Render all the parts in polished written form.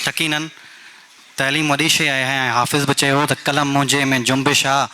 يقينن تعليم وڏي شيء آهي ۽ حافظ به چيو هو ته قلم منهنجي ۾ جنبش آ،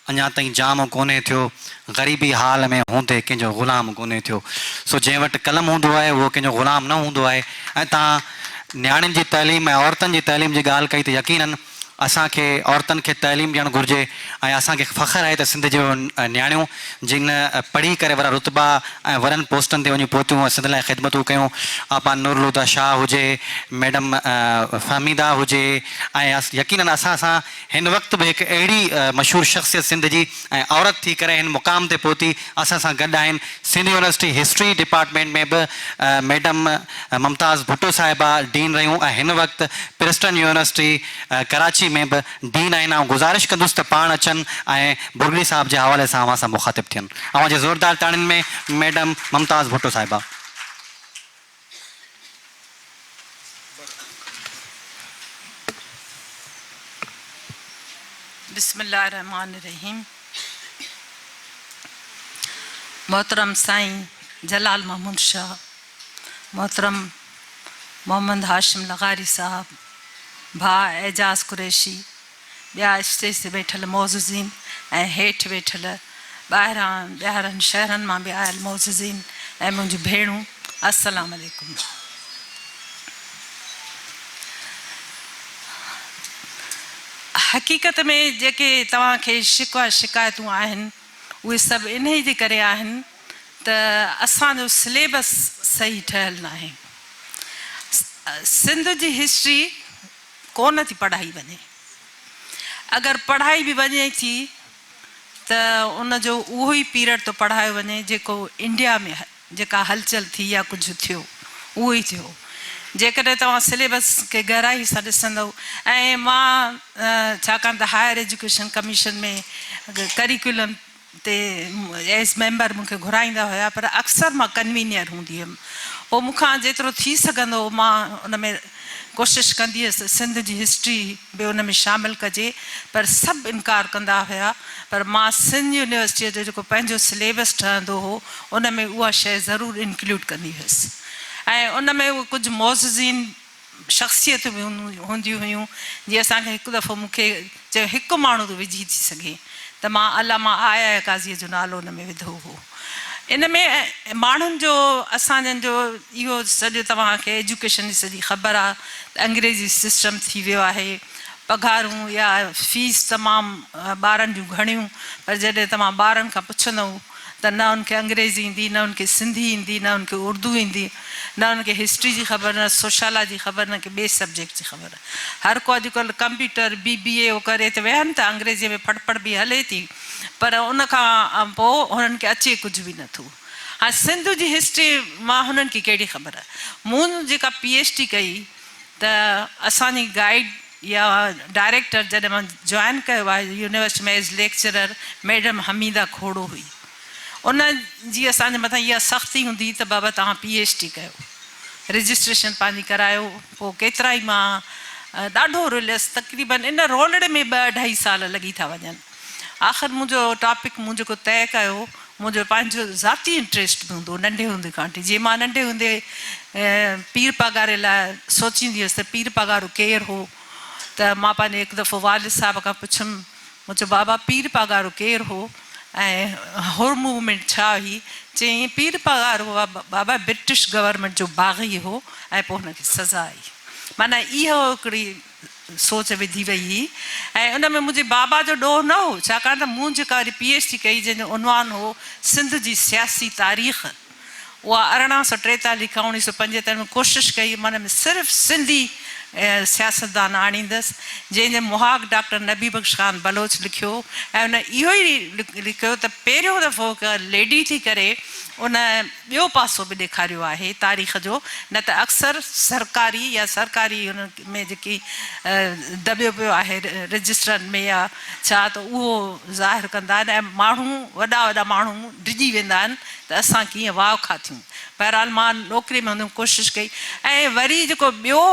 اڃا تائين جام ڪونهي ٿيو، غريبي حال ۾ هوندي ڪنهن جو غلام ڪونهي ٿيو. سو جنهن وٽ قلم هوندو آهي اهو ڪنهن جو غلام نه هوندو آهي ۽ توهان نياڻين جي تعليم ۽ عورتن جي تعليم جي ڳالهه ڪئي ته يقينن اسان کي عورتن کي تعليم ڏيڻ گهرجي ۽ اسان کي فخر آهي ته سنڌ جون نياڻيون جن پڙهي ڪري وڏا رتبا ۽ وڏن پوسٽن تي وڃي پهتيون ۽ سنڌ لاء خدمتون ڪيون آپا نورالهديٰ شاهه هجي ميڊم فهميده هجي ۽ يقينن اسان سان هن وقت به هڪ اهڙي مشهور شخصيت سنڌ جي ۽ عورت ٿي ڪري هن مقام تي پهتي اسان سان گڏ آهن سنڌ يونيورسٽي هسٽري ڊپارٽمينٽ ۾ به ميڊم ممتاز ڀٽو صاحبه ڊين رهيون ۽ هن وقت پرسٽن يونيورسٽي ڪراچي ۾ به ڊين آهن آئون گذارش ڪندس ته پاڻ اچن ۽ ڀرڳڙي صاحب جي حوالي سان اوهان سان مخاطب ٿين اوهان جي زوردار تاڙين ۾ ميڊم ممتاز ڀٽو صاحبه. بسم الله الرحمٰن الرحيم محترم سائين جلال محمود شاهه محترم محمد هاشم لغاري صاحب ڀاء اعجاز قريشي ٻيا اسٽيج تي ويٺل معززين ۽ هيٺ ويٺل ٻاهران ٻيارن شهرن مان به آيل معززين ۽ منهنجون ڀيڻون السلام عليڪم. حقيقت ۾ جيڪي توهان کي شڪوه شڪايتون آهن اهي سڀ انهي جي ڪري آهن ته اسان جو سليبس صحيح ٺهيل ناهي. سنڌ جي هسٽري ڪونه ٿي پڙهائي وڃي. اگر پڙهائي به وڃي ٿي ته ان جو اهو ئي پيرڊ ٿو پڙهايو وڃي جيڪو انڊيا ۾ جيڪا هلچل ٿي يا ڪجهه ٿيو اهو ئي ٿيو. جيڪڏهن توهان سليبس کي گهرائي سان ڏسندؤ ۽ مان ڇاڪاڻ ته هائر ايجوڪيشن ڪميشن ۾ ڪريڪيولم تي ايز ميمبر مون کي گهرائيندا هيا پر اڪثر مان ڪنوينئر هوندي هيم پوء مون کان جيترو ٿي سگهندو هو مان ان ۾ ڪوشش ڪندي هيس ته سنڌ جي هسٽري به ان ۾ شامل ڪجي پر سڀ انڪار ڪندا هيا پر مان سنڌ يونيورسٽيء جو جيڪو پنهنجو سليبس ٺهندو هو ان ۾ اها شيء ضرور انڪلوڊ ڪندي هيس ۽ ان ۾ اهي ڪجهه معززين شخصيتون به هونديون هيون جي اسان کي هڪ دفعو مون کي چيو هڪ ماڻهو تون وجهي ٿي سگهين ته مان علامه آء آء قاضيء جو نالو ان ۾ وڌو هو. ان ۾ ماڻهن جو اسان جن جو اهو سڄو توهان کي ايجوڪيشن جي سڄي خبر آ ته انگريزي سسٽم ٿي ويو آهي پگهارون يا فيس تمام ٻارن جون گهڻيون پر جڏهن توهان ٻارن کان پڇندؤ ته نه ان کي انگريزي ايندي نه ان کي سنڌي ايندي نه ان کي اردو ايندي نه ان کي هسٽري جي خبر نه سوشالاجي جي خبر نه ڪي ٻئي سبجيڪٽ جي خبر هر ڪو اڄڪلهه ڪمپيوٽر بي بي اي اهو ڪري ته ويهن ٿا انگريزي ۾ ڦڙ ڦڙ به هلي ٿي پر ان کان پوء هنن کي اچي ڪجهه به نٿو هاڻي سنڌ جي هسٽري مان هنن کي ڪهڙي خبر مون جيڪا پي ايڇ ڊي ڪئي ته اسان جي گائيڊ يا ڊائريڪٽر جڏهن مان جوائن ڪيو آهي university ۾ as lecturer madam Hamida Khuhro هئي ان جي اسان جي مٿان اها سختي هوندي هئي ته بابا توهان پي ايڇ ڊي ڪيو رجسٽريشن پنهنجي ڪرايو پوء ڪيترائي مان ڏاڍو رليس تقريبن ان رولڙي ۾ ٻه اڍائي سال لڳي ٿا وڃن آخر منهنجو ٽاپڪ مون جيڪو طئي ڪيو منهنجو پنهنجو ذاتي انٽريسٽ به هوندو هو ننڍي هوندي کان وٺي جيئن مان ننڍي هوندي پير پاڳاري لاء سوچيندي هيس ته پير پاڳارو ڪير هو ته مان پنهنجي هڪ دفعو والد صاحب کان پڇيم مون چيو بابا پير پاڳارو ڪير هو ۽ حر موومينٽ ڇا هئي چيائين پير پاڳارو بابا برٽش گورنمينٽ جو باغي هو ۽ پوء هن کي سزا آئي معنيٰ اهو هڪڙي سوچ وڌي وئي هئي ۽ ان ۾ منهنجي بابا جو ڏوهه نه هو، ڇاڪاڻ ته مون جيڪا وري پي ايڇ ڊي ڪئي جنهن جو عنوان هو سنڌ جي سياسي تاريخ اها 1843 کان 1975 ۾ ڪوشش ڪئي من ۾ صرف سنڌي سياستدان آڻيندس جنهن جي مهاڳ ڊاڪٽر نبي بخش خان بلوچ لکيو ۽ ان اهو ئي لکيو ته پهريون دفعو هڪ ليڊي ٿي ڪري ان ٻيو پاسو به ڏيکاريو آهي تاريخ جو نه ته اڪثر سرڪاري يا سرڪاري ان ۾ جيڪي دٻيو پيو آهي رجسٽرن ۾ يا ڇا ته اهو ظاهر ڪندا آهن ۽ ماڻهو وڏا وڏا ماڻهو ڊڄي ويندا آهن ته اسان ڪيئن واء کا ٿيون بهرحال مان نوڪري ۾ هوندي ڪوشش ڪئي ۽ وري جيڪو ٻيو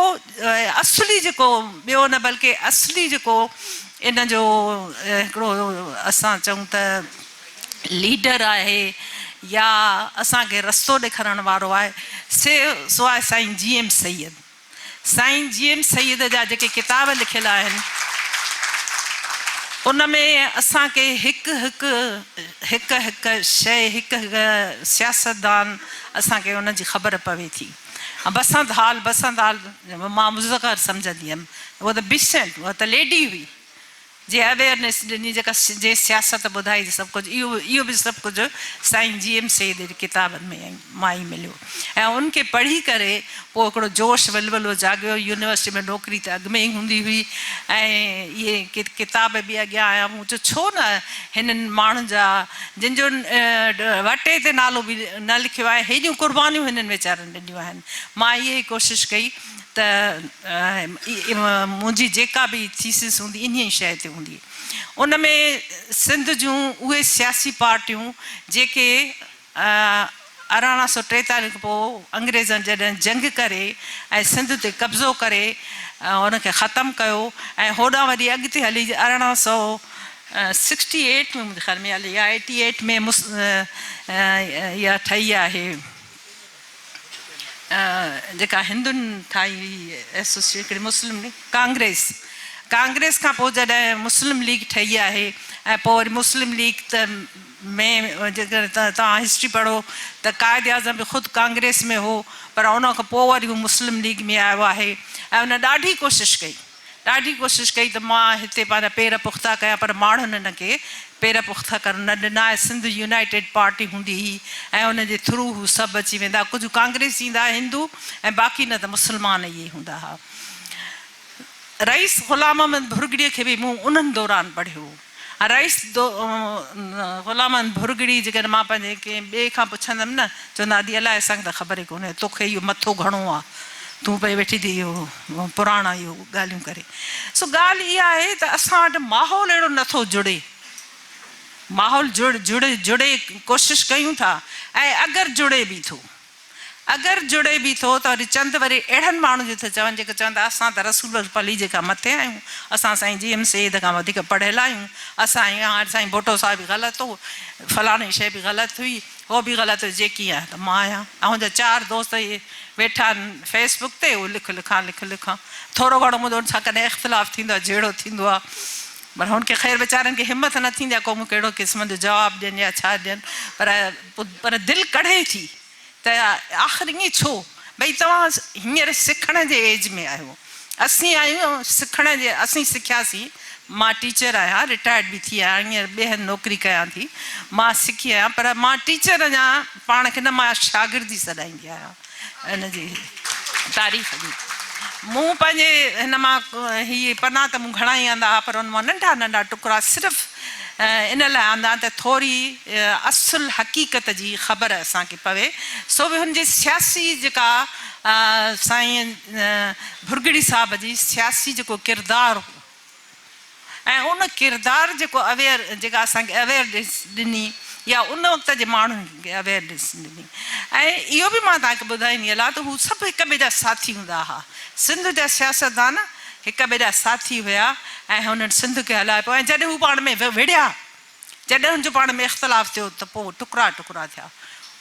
اصلي جيڪو ٻيو نه بلڪه اصلي جيڪو ان جو هڪڙو اسان چئون ته ليڊر آهي يا اسان کي رستو ڏيکارڻ وارو آهي سي سو آهي سائين جي ايم سيد. سائين جي ايم سيد جا جيڪي ڪتاب لکيل آهن ان ۾ اسان کي هڪ هڪ هڪ هڪ شيء هڪ هڪ سياستدان اسان کي ان جي خبر پوي ٿي. بسنت هال بسنت هال مان مذڪر سمجهندي هيم اها ته بسنت اها ته ليڊي هئي. جي اويئرنيس ڏني جيڪا جي سياست ٻڌائي سڀ ڪجهه اهو اهو به سڀ ڪجهه سائين جي ايم سيد جي ڪتابن ۾ مان ئي مليو ۽ ان کي پڙهي ڪري پوء هڪڙو جوش ولولو جاڳيو يونيورسٽي ۾ نوڪري ته اڳ ۾ ئي هوندي هئي ۽ اهي ڪتاب به اڳيان آيا مون چيو ڇو نه هنن ماڻهن جا جن جو وٽي تي نالو به نه لکيو آهي هيڏيون قربانيون هنن ويچارن ڏنيون آهن مان اهي ئي ڪوشش ڪئي ته منهنجي جيڪا به ٿيسز هوندي انهيء شيء تي هوندي. ان ۾ سنڌ جون اهي سياسي پارٽيون جيڪي 1843 کان پوء انگريزن جڏهن جنگ ڪري ۽ سنڌ تي قبضو ڪري ان کي ختم ڪيو ۽ هوڏانهن وري اڳتي هلي 1868 ۾ منهنجي خيال ۾ يا ايٽي ايٽ ۾ اها ٺهي آهي. جيڪا هندن ٺاهي هئي ايسوسيئيشن هڪڙي مسلم ليگ ڪانگريس ڪانگريس کان پوء جڏهن مسلم ليگ ٺهي آهي ۽ پوء وري مسلم ليگ ته ۾ جيڪڏهن توهان هسٽري پڙهو ته قائد اعظم به خود ڪانگريس ۾ هو پر ان کان پوء وري هو مسلم ليگ ۾ آيو آهي ۽ ان ڏاڍي ڪوشش ڪئي ڏاڍي ڪوشش ڪئي ته مان هتي پنهنجا پير پختا ڪيان پر ماڻهن هن کي پير پختا ڪرڻ نه ڏنا ۽ سنڌ يونائيٽيڊ پارٽي هوندي هئي ۽ ان جي ٿرو هو سڀ اچي ويندا ها ڪجهه ڪانگريسي ايندا ها هندو ۽ باقي نه ته مسلمان اهي هوندا ها. رئيس غلام محمد ڀرڳڙي کي به مون انهن دوران پڙهيو ۽ رئيس غلام محمد ڀرڳڙي جيڪڏهن مان پنهنجي ڪنهن ٻئي کان پڇندم نه چوندا ادي الائي اسان کي ته خبر ئي ڪونهي توکي اهو مٿو گهڻو آ تون پئي ويٺي ٿي اهو پراڻا اهو ڳالهيون ڪري. سو ڳالهه اها آهي ته اسان وٽ ماحول اهڙو نٿو جڙي. ماحول جڙ جڙي جڙي ڪوشش ڪيون ٿا ۽ اگر جڙي به ٿو اگر جڙي به ٿو ته وري چند وري اهڙن ماڻهن جو ٿا چون جيڪي چون ٿا اسان ته رسول بخش پليجي کان مٿي آهيون اسان سائين جي ايم سيد کان وڌيڪ پڙهيل آهيون اسان هاڻي سائين ڀٽو صاحب به غلط هو فلاڻي شيء به غلط هئي هو به غلط هو جيڪي آهيان ته مان آهيان ۽ منهنجا چار دوست اهي ويٺا آهن فيس بڪ تي اهي لک لکان لک لکان ٿورو گهڻو منهنجو ان سان ڪڏهن اختلاف ٿيندو آهي جهيڙو ٿيندو آهي پر هن کي خير ويچارن کي همت نه ٿيندي آهي ڪو مون کي اهڙو قسم جو جواب ڏين يا ڇا ڏين پر پر دل ڪڙهي ٿي ته آخر ائين ڇو ڀئي توهان هينئر سکڻ جي ايج ۾ آهيو اسين آهيون سکڻ جي اسين سکياسين مان ٽيچر آهيان رٽائرڊ به ٿي آهيان هينئر ٻئي هنڌ نوڪري ڪيان ٿي مان سکي آهيان پر مان ٽيچر اڃا پاڻ کي نه مان شاگرد ئي سڏائيندي آهيان ان جي تاريخ جي مون پنهنجي هن مان هي پنا ته مون گهڻا ئي آندا ها پر ان مان ننڍا ننڍا ٽڪرا صرف ان لاء آندا ته ٿوري اصل حقيقت جي خبر اسان کي پوي سو به هن جي سياسي جيڪا سائين ڀرڳڙي صاحب جي سياسي جيڪو ڪردار هو ۽ ان ڪردار جيڪو اويئر جيڪا اسان کي اويئرنيس ڏني يا ان وقت جي ماڻهن کي اويئرنيس ڏني ۽ اهو به مان توهان کي ٻڌائيندي هلان ته هو سڀ هڪ ٻئي جا ساٿي هوندا ها سنڌ جا سياستدان هڪ ٻئي جا ساٿي هيا ۽ هنن سنڌ کي هلايو پيو ۽ جڏهن هو پاڻ ۾ وڙهيا جڏهن هن جو پاڻ ۾ اختلاف ٿيو ته پوء ٽڪرا ٽڪرا ٿيا.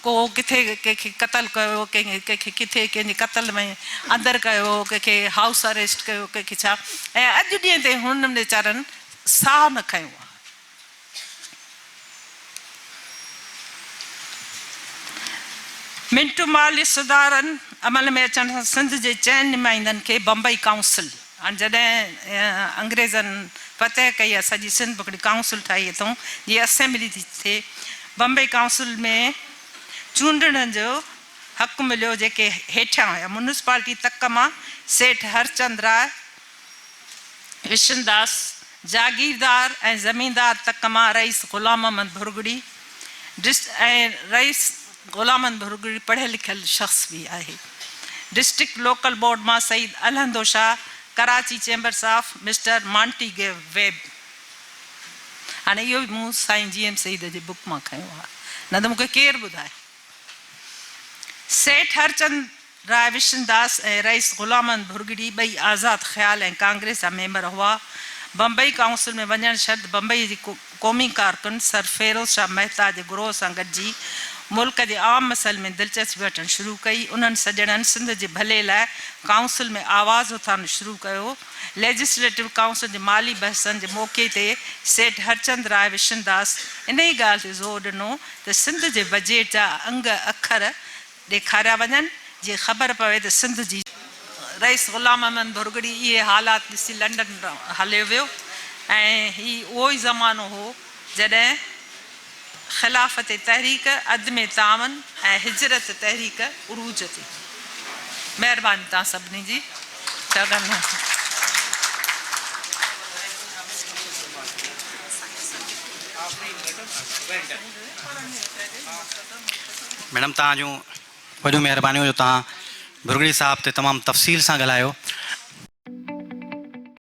ڪو ڪٿي ڪنهن کي قتل ڪيو، ڪنهن کي ڪٿي ڪنهن جي قتل ۾ اندر ڪيو، ڪنهن کي هائوس اريسٽ ڪيو، ڪنهن کي ڇا ۽ اڄ ڏينهن تائين هنن ويچارن ساهه نه کنيو آهي. منٽو مالي سڌارن عمل ۾ اچڻ سان سنڌ جي چئن نمائندن کي بمبئي ڪائونسل هاڻي جڏهن انگريزن فتح ڪئي ۽ سڄي سنڌ ۾ هڪڙي ڪائونسل ٺاهي اٿئون جيئن اسيمبلي ٿي ٿئي. بمبئي ڪائونسل ۾ چونڊڻ جو حق مليو جيڪي هيٺيان هيا، ميونسپالٽي تڪ مان سيٺ هرچند راء، وشنداس، جاگيردار ۽ زميندار تڪ مان رئيس غلام محمد ڀرڳڙي ۽ رئيس غلام محمد ڀرڳڙي پڙهيل لکيل شخص به آهي. ڊسٽرڪٽ لوڪل بورڊ مان Syed Alhando Shah, Karachi chambers of mister Montagu Webb. هاڻي اهو به مون سائين جي ايم سيد جي بڪ مان کنيو آهي نه ته مون کي ڪير ٻڌائي. سيٺ هرچند راء وشنداس ۽ رئيس غلام محمد ڀرڳڙي ٻئي آزاد خيال ۽ ڪانگريس جا ميمبر هئا. بمبئي ڪائونسل ۾ وڃڻ شرط بمبئيء جي قومي ڪارڪن سر فيروز شاهه مهتا جي گروهه سان گڏجي ملڪ جي عام مسئلن ۾ دلچسپي وٺڻ شروع ڪئي. انهن سڄڻن سنڌ جي ڀلي لاء ڪائونسل ۾ آواز اٿارڻ شروع ڪيو. ليجسليٽو ڪائونسل جي مالي بحثن جي موقعي تي سيٺ هرچند راء وشنداس انهي ڳالهه تي زور ڏنو ته سنڌ جي بجيٽ جا انگ اکر ڏيکاريا وڃن جيئن خبر پوي ته سنڌ جي رئيس غلام احمد ڀرڳڙي اهي حالات ڏسي لنڊن هليو ويو ۽ هي اهو ئي زمانو هو جڏهن خلافت تحريڪ، عدم تعاون ۽ هجرت تحريڪ عروج تي هئي. مهرباني توهان سڀني جي. ميڊم توهان جون وڏيون مهربانيون جو توهان ڀرڳڙي صاحب تي تمام تفصيل سان ڳالهايو.